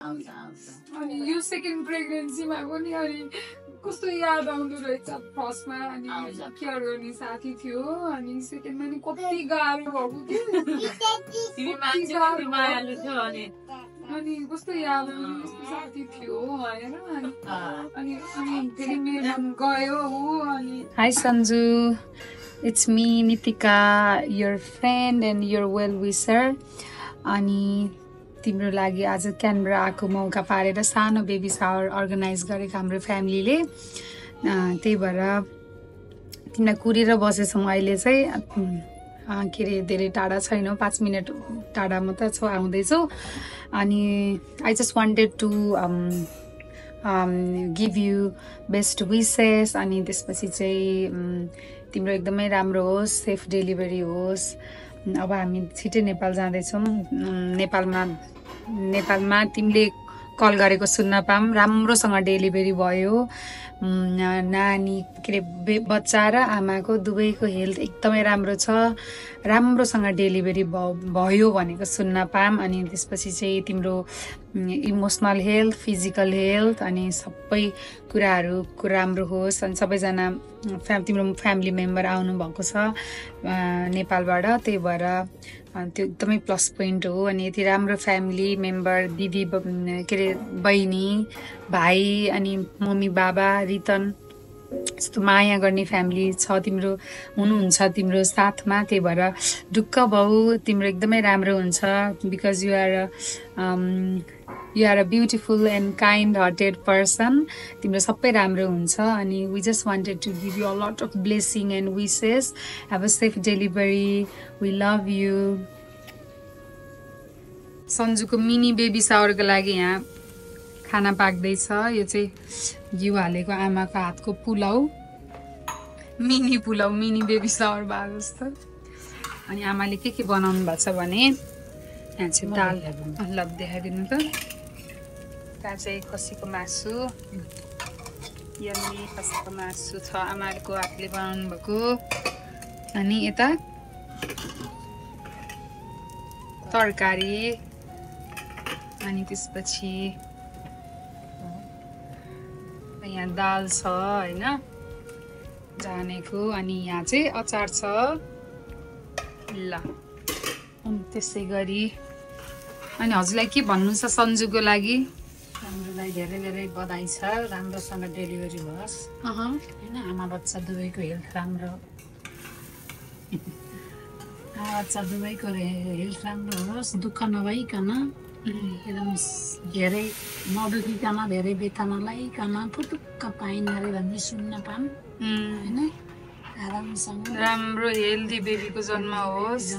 अनि यो सेकेन्ड प्रेग्नेन्सीमा पनि अनि कस्तो याद आउँदो रहेछ फर्स्टमा अनि केयर गर्ने साथी थियो अनि सेकेन्डमा नि कति गाह्रो भएको अनि कस्तो याद आउने कस्तो साथी थियो होइन अनि फेरि मेरो गयो अनि high Sanju it's me Nitika your friend and your well विसर अनि तिम्रो लागि आज क्यानबरा आएको मौका पारेर सानो बेबी सावर अर्गनाइज गरेको हाम्रो फ्यामिलीले त्यही भएर तिमीलाई कुरेर बसेछौँ अहिले चाहिँ के अरे धेरै टाढा छैनौँ 5 मिनट टाढा मात्र छौ आउँदैछौ अनि I just wanted to give you best wishes अनि त्यसपछि चाहिँ तिम्रो एकदमै राम्रो होस् सेफ डेलिभरी होस् अब हामी छिटै नेपाल जाँदैछौँ नेपालमा तिमीले कल गरेको सुन्न पाऊँ राम्रोसँग डेलिभरी भयो नानी के अरे बच्चा र आमाको दुवैको हेल्थ एकदमै राम्रो छ राम्रोसँग डेलिभरी भयो भनेको सुन्न पाऊँ अनि त्यसपछि चाहिँ तिम्रो इमोसनल हेल्थ फिजिकल हेल्थ अनि सबै कुराहरू राम्रो होस् अनि सबैजना तिम्रो फ्यामिली मेम्बर आउनु भएको छ नेपालबाट त्यही भएर त्यो एकदमै प्लस पोइन्ट हो अनि यति राम्रो फ्यामिली मेम्बर दिदी के अरे बहिनी भाइ अनि मम्मी बाबा रितन यस्तो माया गर्ने फ्यामिली छ तिम्रो हुनुहुन्छ तिम्रो साथमा त्यही भएर ढुक्क भाउ तिम्रो एकदमै राम्रो हुन्छ because you are a beautiful and kind hearted person तिम्रो सबै राम्रो हुन्छ अनि we just wanted to give you a lot of blessing and wishes have a safe delivery we love you सन्जुको मिनी बेबी सावरको लागि यहाँ खाना पाक्दैछ यो चाहिँ घिउ हालेको आमाको हातको पुलाउ मिनी बेबी सावर भएको जस्तो अनि आमाले के बनाउनु भएको छ भने यहाँ चाहिँ दाल ल देखाइदिनु त त्यहाँ चाहिँ खसीको मासु यम्मी खसीको मासु छ आमाको हातले बनाउनु भएको अनि यता तरकारी अनि त्यसपछि यहाँ दाल छ हैन जानेको अनि यहाँ चाहिँ अचार छ ल अनि त्यसै गरी अनि हजुरलाई के भन्नु छ सन्जुको लागि हामीलाई धेरै धेरै बधाई छ राम्रोसँग डेलिभरी होस् हैन आमा बच्चा दुवैको हेल्थ राम्रो आमा बच्चा दुवैको हेल्थ राम्रो होस् दुःख नभइकन एकदम धेरै नदुखिकन धेरै व्यथा नलाइकन फुटुक्क पाइन अरे भन्ने सुन्न पाऊँ हैन आरामसँग राम्रो हेल्दी बेबीको जन्म होस्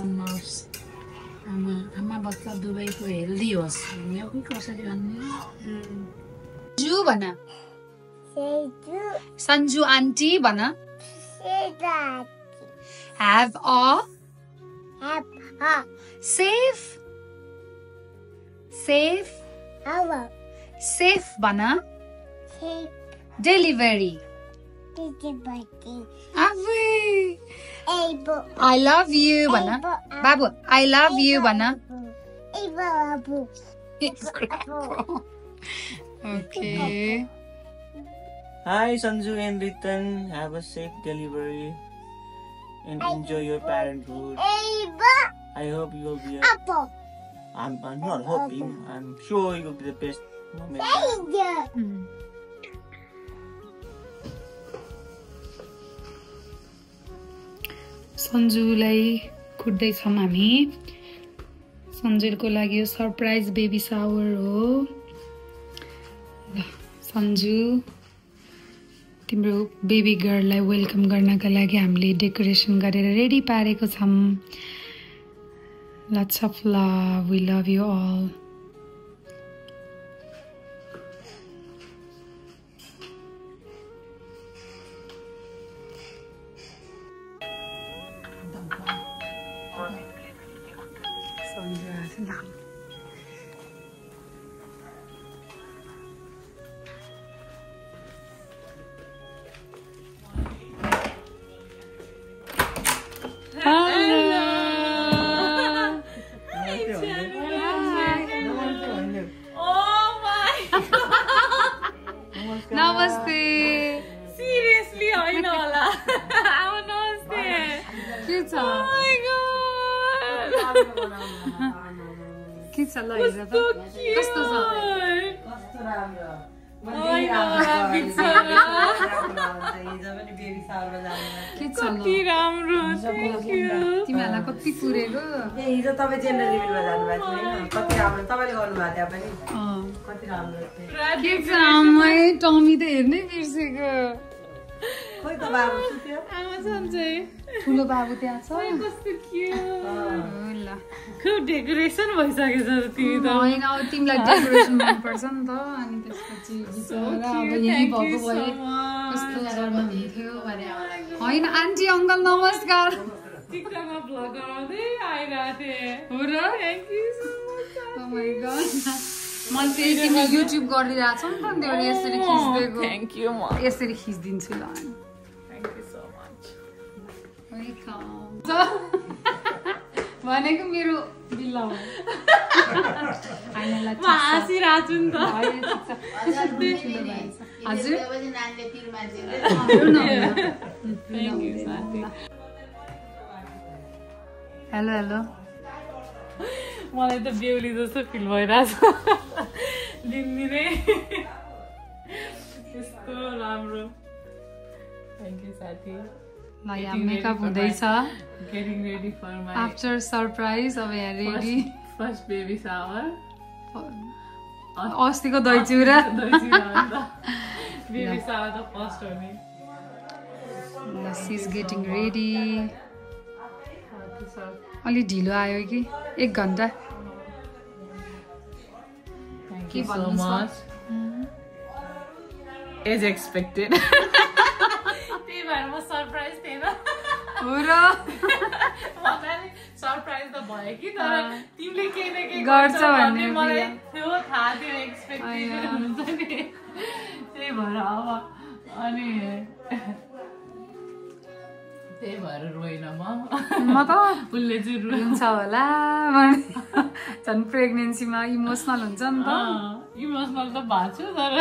आमा बच्चा दुवैको हेल्दी होस् यो कसरी भन्ने जु भन सन्जु आन्टी भन have a safe bana delivery I love you bana babu I love you bana okay hi Sanju and Ritan have a safe delivery and enjoy your parenthood. I hope you will be I'm not hoping, I'm sure you will be the best moment. सन्जुलाई कुट्दैछौँ हामी सन्जुको लागि यो surprise baby सावर हो ल सन्जु तिम्रो baby गर्ललाई welcome गर्नका लागि हामीले decoration गरेर रेडी पारेको छौँ Lots of love. We love you all. नमस्ते Seriously, होइन होला नमस्ते के छ के छ ल हेर त कस्तो छ के छ राम्रो तिमीहरूलाई कति पुरेको हिजो तपाईँ जेन्डर रिभिलमा जानुभएको थियो होइन कति राम्रो तपाईँले गर्नुभएको थियो पनि कति राम्रो थियो के छ आमै टमी त हेर्नै बिर्सेको खोइ त बाबु सुत्यो आमा सन्चै ठुलो बाबु त्यहाँ छ कस्तो क्युट ल खुब डेकोरेसन भइसकेछ तिमी त होइन अब तिमीलाई डेकोरेसन मनपर्छ नि त अनि त्यसपछि बिचरा अब यही भएको भए कस्तो गर्नुहुन्थ्यो भने होइन आन्टी अङ्कल नमस्कार टिकटकमा भ्लग गराउँदै आइरहेको थिएँ हो र thank you so much Oh my God. मैले त्यही तिमीले युट्युब गरिरहेको छौ नि त त्यो यसरी खिच्दिएको थ्याङ्क यू म यसरी खिच्दिन्छु ल थ्याङ्क यू सो मच भनेको मेरो बिल्ला हो म हाँसिरहेको छु नि त हजुर हेलो हेलो मलाई त बेहुली जस्तो फिल भइरहेछ दिनदिनै यस्तो राम्रो थ्याङ्क यू साथी ल यहाँ मेकअप हुँदैछ getting ready for my after surprise अब यहाँ रेडी फर्स्ट बेबी सावर अस्तिको दही चिउरा बेबी सावर त फर्स्ट हो नि ल सी इज गेटिङ रेडी अलि ढिलो आयो कि 1 घन्टा Thank you so much. As expected. त्यही भएर म सरप्राइज थिएन हो र सरप्राइज त भयो कि तर तिमीले केही न केही गर्छ भन्ने मलाई थियो थाहा थियो एक्सपेक्टेसन हुन्छ नि त्यही भएर अब अनि त्यही भएर रोइन म त उसले चाहिँ हुन्छ होला झन् प्रेग्नेन्सीमा इमोसनल हुन्छ नि त इमोसनल त भएको छु तर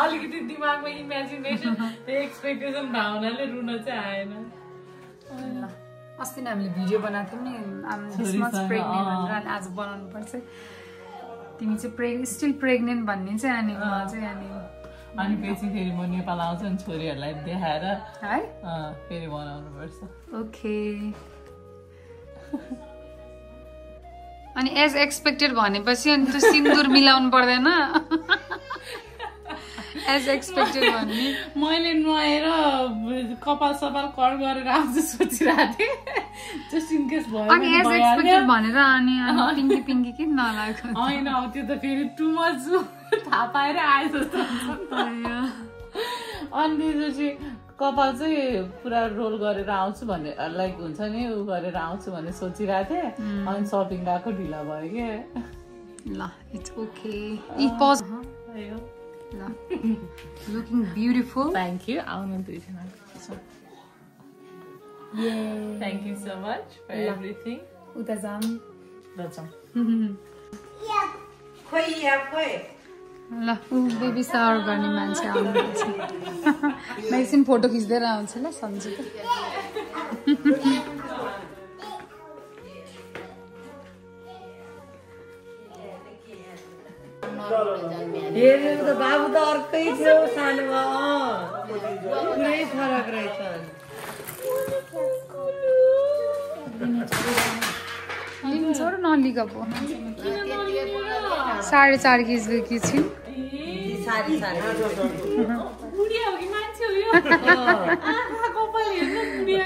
अलिकति दिमागमा इमेजिनेसन त्यो एक्सपेक्टेसन भावनाले रुन चाहिँ आएन अस्ति नै हामीले भिडियो बनाएको थियौँ नि प्रेग्नेन्ट भनेर अनि आज बनाउनु पर्छ तिमी चाहिँ स्टिल प्रेग्नेन्ट भन्ने चाहिँ अनि चाहिँ अनि अनि पछि फेरि म नेपाल आउँछु नि छोरीहरूलाई देखाएर है फेरि बनाउनु पर्छ ओके अनि एज एक्सपेक्टेड भनेपछि अनि त्यो सिन्दुर मिलाउनु पर्दैन एज एक्सपेक्टेड भन्ने मैले नुहाएर कपाल सपाल कर गरेर आउँछु सोचिरहेको थिएँ जस्ट इन केस भयो अनि एज एक्सपेक्टेड भनेर अनि पिङ्की पिङ्की किन नलाग्यो होइन अब त्यो त फेरि टु मच थाहा पाएर आयो जस्तो अनि त्यसपछि कपाल चाहिँ पुरा रोल गरेर आउँछु भन्ने लाइक हुन्छ नि उ गरेर आउँछु भन्ने सोचिरहेको थिएँ अनि सपिङ गएको ढिला भयो कि ल इट्स ओके पज ल लुकिङ ब्युटिफुल थ्याङ्क यू आउनु दुईजना thank you so much for everything उता जाम खोइ ल ऊ बेबी सावर गर्ने मान्छे आउनुहुन्छ म एकछिन फोटो खिच्दै आउँछु ल सन्जुको हेर्नु त बाबु त अर्कै थियो सानोमा पुरै फरक रहेछ लिन्छ र नलिगा पो 4.5 केजी की छिन् बुढिया हो कि मान्छे हो यो आँखा कपाल हेर्नु बुढिया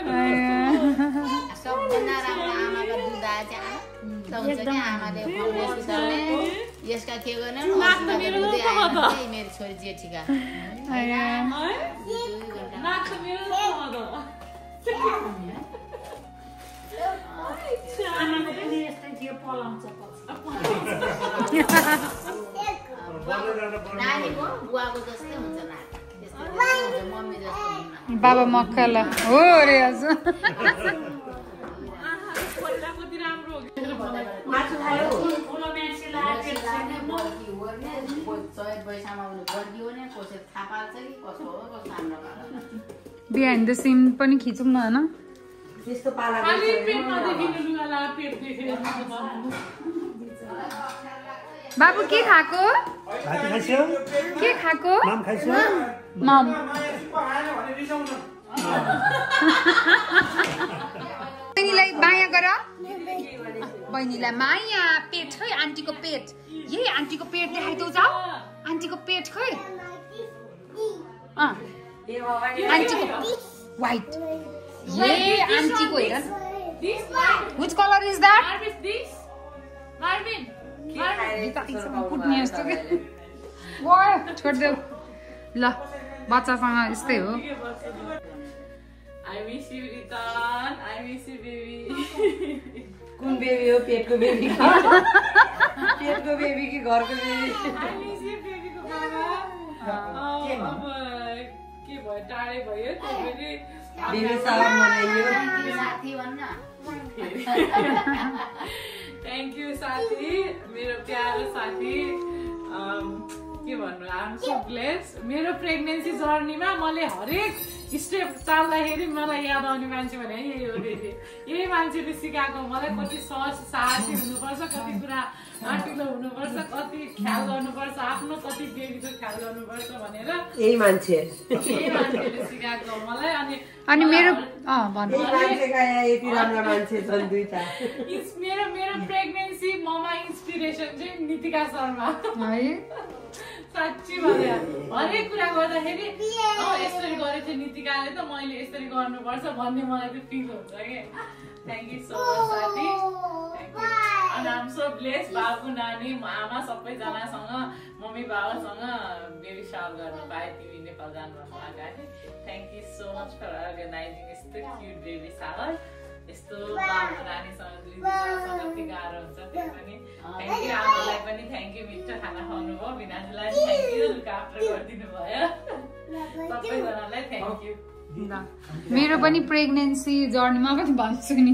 सबभन्दा राम्रो आमाको दुध आएछ नि आमाले यसका के गर्ने मेरो छोरी जेठीका नानीको बुवाको जस्तै हुन्छ मम्मी जस्तो बाबा मक्काला हो रे हजुर पैसामा उसले बर्दियो भने कसै थाहा पाल्छ कि कसो हो कसो राम्रो पाल्छ बिहाइन्ड द सिन पनि खिचौँ न होइन त्यस्तो पाला खाली पेट नदेखिनु लुगा ला पेट देखेर बाबु के खाएको के खाएको मम बहिनीलाई माया गर बहिनीलाई माया पेट खै आन्टीको पेट यही आन्टीको पेट देखाइदेऊ जाऊ आन्टीको पेट खै आन्टीको व्हाइट यही आन्टीको हेर which color is that कुट्ने जस्तो के छोडिदेऊ ल बच्चासँग यस्तै हो I miss you, Ritan. I miss you, baby. कुन बेबी हो पेटको बेबी पेटको बेबी कि घरको baby I miss you, baby को बाबा. अब के भयो टाढै भयो त्यो पनि बेबी सावर मनाइयो साथी भन्न थ्याङ्क यू साथी मेरो प्यारो साथी के भन्नु आम सो ब्लेस मेरो प्रेग्नेन्सी जर्नीमा मैले हरेक स्टेप चाल्दाखेरि मलाई याद आउने मान्छे भने यही हो दिदी यही मान्छेले सिकाएको मलाई कति सहज साहसी हुनुपर्छ कति कुरा आँटिलो हुनुपर्छ कति ख्याल गर्नुपर्छ आफ्नो कति बेबीको ख्याल गर्नुपर्छ भनेर यही मान्छेले सिकाएको मलाई अनि मेरो यति राम्रो मान्छे छन् दुईटा मेरो प्रेग्नेन्सी ममा इन्सपिरेसन चाहिँ नितिका शर्मा है साँच्ची भने हरेक कुरा गर्दाखेरि यसरी गरेको थियो नितिकाले त मैले यसरी गर्नुपर्छ भन्ने मलाई चाहिँ फिल हुन्छ कि थ्याङ्क यू सो मच साथी अनि आम सो ब्लेस बाबु नानी आमा सबैजनासँग मम्मी बाबासँग बेबी सावर गर्नु पाएँ तिमी नेपाल जानुभएको अगाडि thank you so much for organizing यस्तो क्युट बेबी सावर यस्तो बाबु नानीसँग दुई दिनसँग कति गाह्रो हुन्छ त्यो पनि थ्याङ्क यू आमालाई पनि थ्याङ्क यू मिठो खाना खुवाउनु भयो बिनाजुलाई थ्याङ्क यू लुक आफ्टर गरिदिनु भयो सबैजनालाई थ्याङ्क यू मेरो पनि प्रेग्नेन्सी जर्नीमा पनि भन्छु नि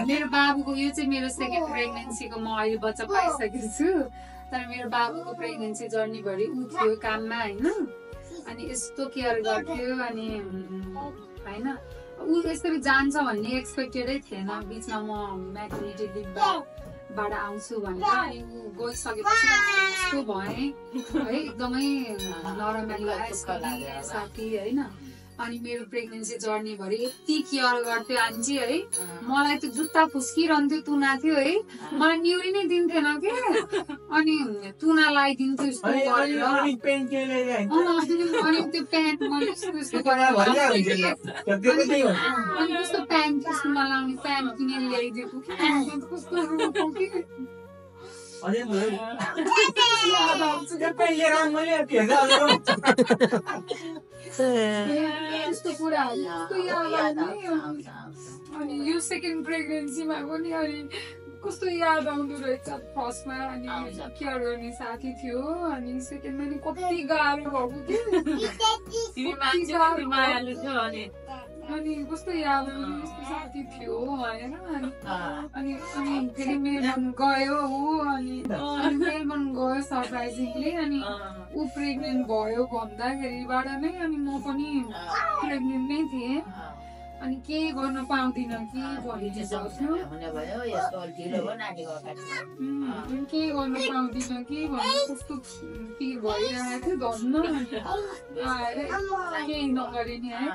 मेरो बाबुको यो चाहिँ मेरो सेकेन्ड प्रेग्नेन्सीको म अहिले बच्चा पाइसकेको छु तर मेरो बाबुको प्रेग्नेन्सी जर्नीभरि ऊ थियो काममा होइन अनि यस्तो केयर गर्थ्यो अनि होइन ऊ यसरी जान्छ भन्ने एक्सपेक्टेडै थिएन बिचमा म म्याटर्निटी लिभबाट आउँछु भनेर अनि ऊ गइसकेपछि यस्तो भएँ है एकदमै नरमाइलो साथी होइन अनि मेरो प्रेग्नेन्सी जर्नीभरि यति केयर गर्थ्यो आन्टी है मलाई त जुत्ता फुस्किरहन्थ्यो तुना थियो है मलाई न्युरी नै दिन्थेन के अनि तुना लगाइदिन्थ्यो यस्तो गरेर अनि त्यो प्यान्ट मैले यस्तो गरेर अनि कस्तो प्यान्ट स्कुलमा लाउने प्यान्ट किनेर ल्याइदिएको कस्तो यस्तो कुराहरू अनि यो सेकेन्ड प्रेग्नेन्सीमा पनि अनि कस्तो याद आउँदो रहेछ फर्स्टमा अनि केयर गर्ने साथी थियो अनि सेकेन्डमा नि कति गाह्रो भएको अनि कस्तो याद आउने यस्तो साथी थियो होइन अनि फेरि मेलबर्न गयो ऊ अनि मेलबर्न गयो सरप्राइजिङली अनि ऊ प्रेग्नेन्ट भयो भन्दाखेरिबाट नै अनि म पनि प्रेग्नेन्ट नै थिएँ अनि के गर्न पाउँदिन कि भनिदिन्थ्यो के गर्न पाउँदिन कि भन्ने कस्तो फिल भइरहेको थियो धन्न आएर केही नगरे नि है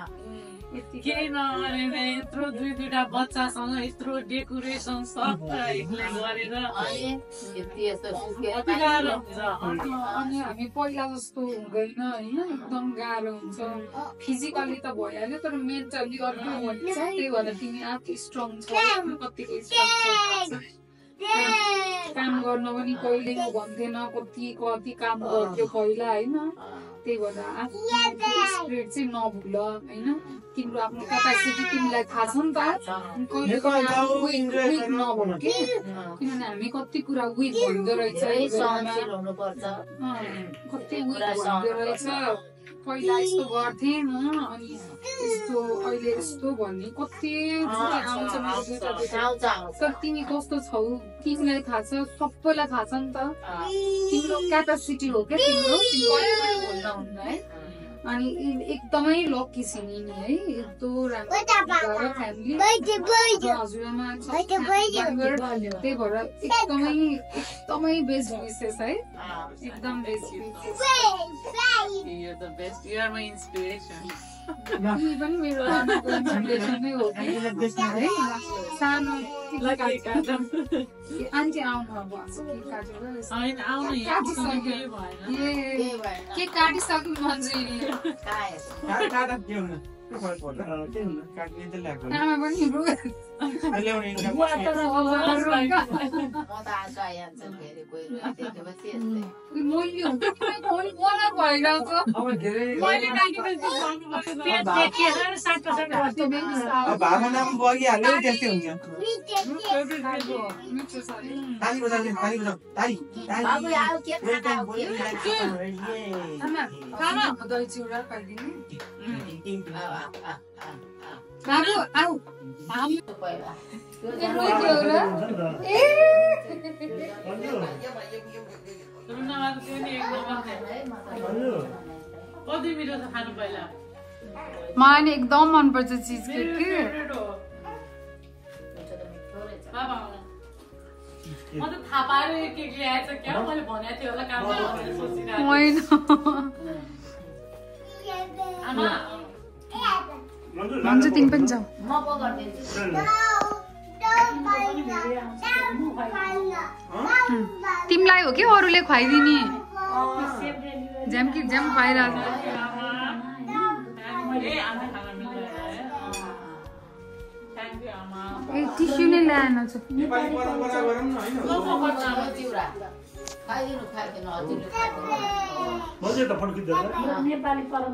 केही नगरेर यत्रो दुईटा बच्चासँग यत्रो डेकोरेसन सब गरेर अनि हामी पहिला जस्तो हुँदैन होइन एकदम गाह्रो हुन्छ फिजिकली त भइहाल्यो तर मेन्टली अर्को भन्छ त्यही भएर तिमी आफै स्ट्रङ छ कतिको स्ट्रङ छ काम गर्न पनि कहिले भन्थेन कति काम गर्थ्यो पहिला होइन त्यही भएर आफ्नो स्पिरिट चाहिँ नभुल होइन तिम्रो आफ्नो क्यापासिटी तिमीलाई थाहा छ नि त कहिले विक नभन कि किनभने हामी कति कुरा विक भन्दो रहेछ कति विक भन्दो रहेछ पहिला यस्तो गर्थेँ म अनि यस्तो अहिले यस्तो भन्ने कति आउँछ तर तिमी कस्तो छौ तिमीलाई थाहा छ सबैलाई थाहा छ नि त तिम्रो क्यापासिटी हो क्या तिम्रो भन्न है अनि एकदमै लकी छ नि है यस्तो राम्रो फ्यामिली हजुरआमा त्यही भएर एकदमै बेस्ट विशेष है एकदम best You're the best. You are my inspiration. पनि मेरो आमाको इन्सपिरेसन नै हो है सानो आन्टी आउनु अब के काटिसक्नु आमा पनि बाबु आऊ मलाई एकदम मनपर्छ चिज केक म त थाहा पाएर केक ल्याएछ क्या मैले भनेको थिएँ होला काम सोचिरहेको होइन हुन्छ तिमी पनि जाऊ तिमीलाई हो कि अरूले खुवाइदिने ज्याम कि ज्याम खुवाइरहेको ए टिस्यु नै ल्याएन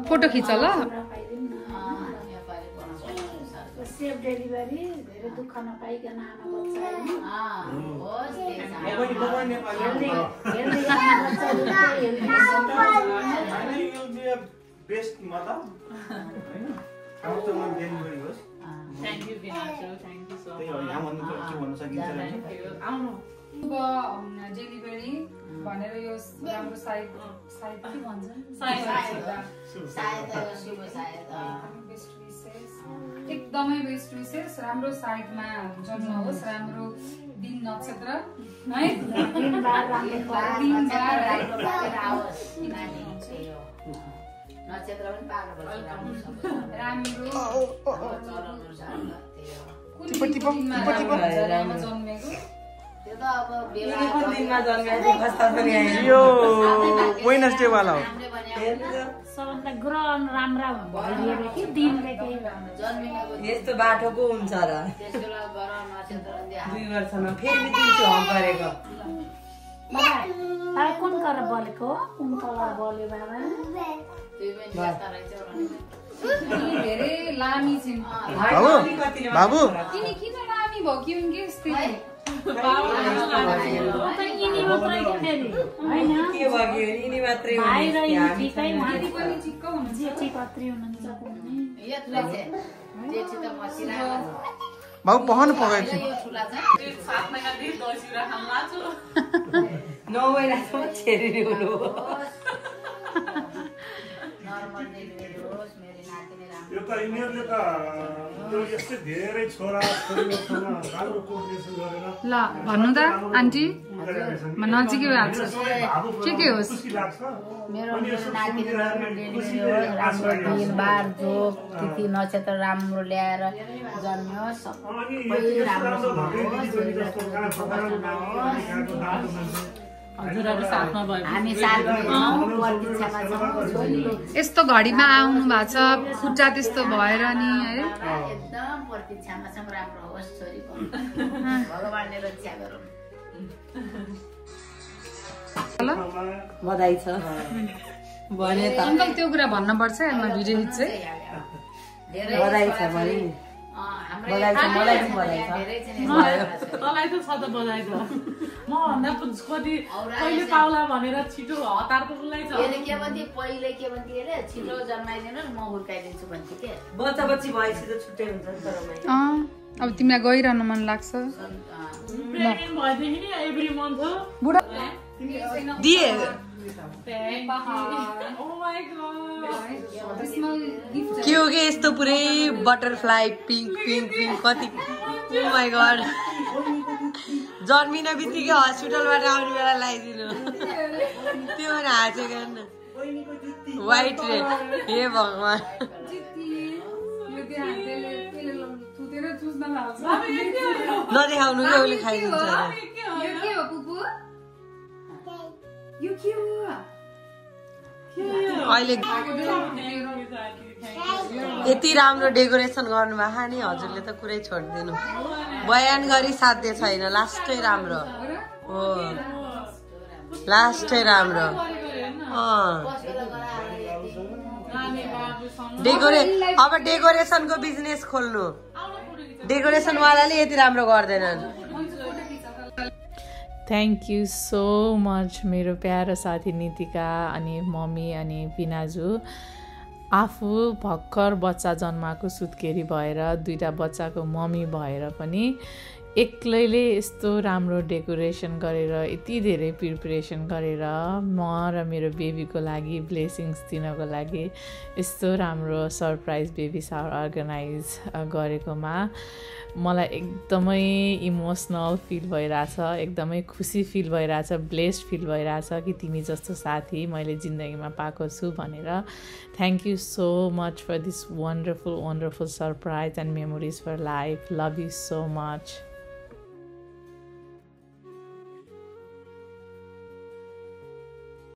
फोटो खिच ल सेफ डेलिभरी धेरै दुःख नपाइकन आमा डेलिभरी भनेर यो राम्रो साइड के भन्छ एकदमै बेस्ट विशेष राम्रो साइडमा जन्म होस् राम्रो दिन नक्षत्र है जन्मेको यो वेडनेसडे वाला हो सबभन्दा ग्रहण राम्रा भइदिएर कि दिनले यस्तो बाटोको हुन्छ र 2 वर्षमा फेरि तिमीले हम गरेको बाबा कुन कलर बोलेको कुन कलर बोल्यो बाबा धेरै लामी छिन् बाबु तिमी किन लामी भयो कि उनकै स्थिति बाबु पहन पकाएको 7 महिनादेखि दही चिउरा खान लाग्छु 9 महिनासम्म छेरी हुनु यो त यिनीहरूले त यो यस्तै धेरै छोरा छोरीहरूसँग राम्रो कोअर्डिनेसन गरेर ल भन्नु त आन्टी म नजिकै भएको छु के होस् मेरो नातिले नर्मल डेलिभरी होस् राम्रो दिन बार जोग तिथि नक्षत्र राम्रो ल्याएर जन्मियोस् सबै राम्रो हामी प्रतीक्षामा छौँ यस्तो घडीमा आउनु भएको छ खुट्टा त्यस्तो भएर नि है एकदम प्रतीक्षामा छौँ राम्रो होस् छोरी भगवानले रक्षा गरौँ बधाई छ भने त अङ्कल त्यो कुरा भन्न पर्छ म भिडियो खिच्छु बधाई छ भने बधाई छ मलाई पनि बधाई छ तँलाई त छ त बधाई त म भन्दा कति कहिले पाउला भनेर छिटो हतार त उसलाई छ के भन्थे पहिले के भन्थे अरे छिटो जन्माइदिनु म हुर्काइदिन्छु भन्थे के बच्चा बच्ची भएपछि त छुट्टै हुन्छ नि तर अब तिमीलाई गइरहनु मन लाग्छ प्रेग्नेन्ट भएदेखि नि एभ्री मन्थ हो बुढा दिए के हो कि यस्तो पुरै बटरफ्लाई पिङ्क पिङ्क पिङ्क कति ओ माई गड जन्मिन बित्तिकै हस्पिटलबाट आउने बेला लगाइदिनु त्यो भने हाँसेको वाइट रे हे भगवान् नदेखाउनु कि उसले खाइदिन्छ अहिले यति राम्रो डेकोरेसन गर्नुभएको नि हजुरले त कुरै छोडिदिनु बयान गरी साध्य छैन लास्टै राम्रो हो लास्टै राम्रो अब डेकोरेसनको बिजनेस खोल्नु डेकोरेसन वालाले यति राम्रो गर्दैनन् थ्याङ्क यू सो मच मेरो प्यारो साथी नितिका अनि मम्मी अनि पिनाजु आफू भर्खर बच्चा जन्माएको सुत्केरी भएर दुईटा बच्चाको मम्मी भएर पनि एक्लैले यस्तो राम्रो डेकोरेसन गरेर यति धेरै प्रिपरेसन गरेर म र मेरो बेबीको लागि ब्लेसिङ्स दिनको लागि यस्तो राम्रो सरप्राइज बेबी सावर अर्गनाइज गरेकोमा मलाई एकदमै इमोसनल फिल भइरहेछ एकदमै खुसी फिल भइरहेछ ब्लेस्ड फिल भइरहेछ कि तिमी जस्तो साथी मैले जिन्दगीमा पाएको छु भनेर thank you so much for this wonderful wonderful surprise and memories for life love you so much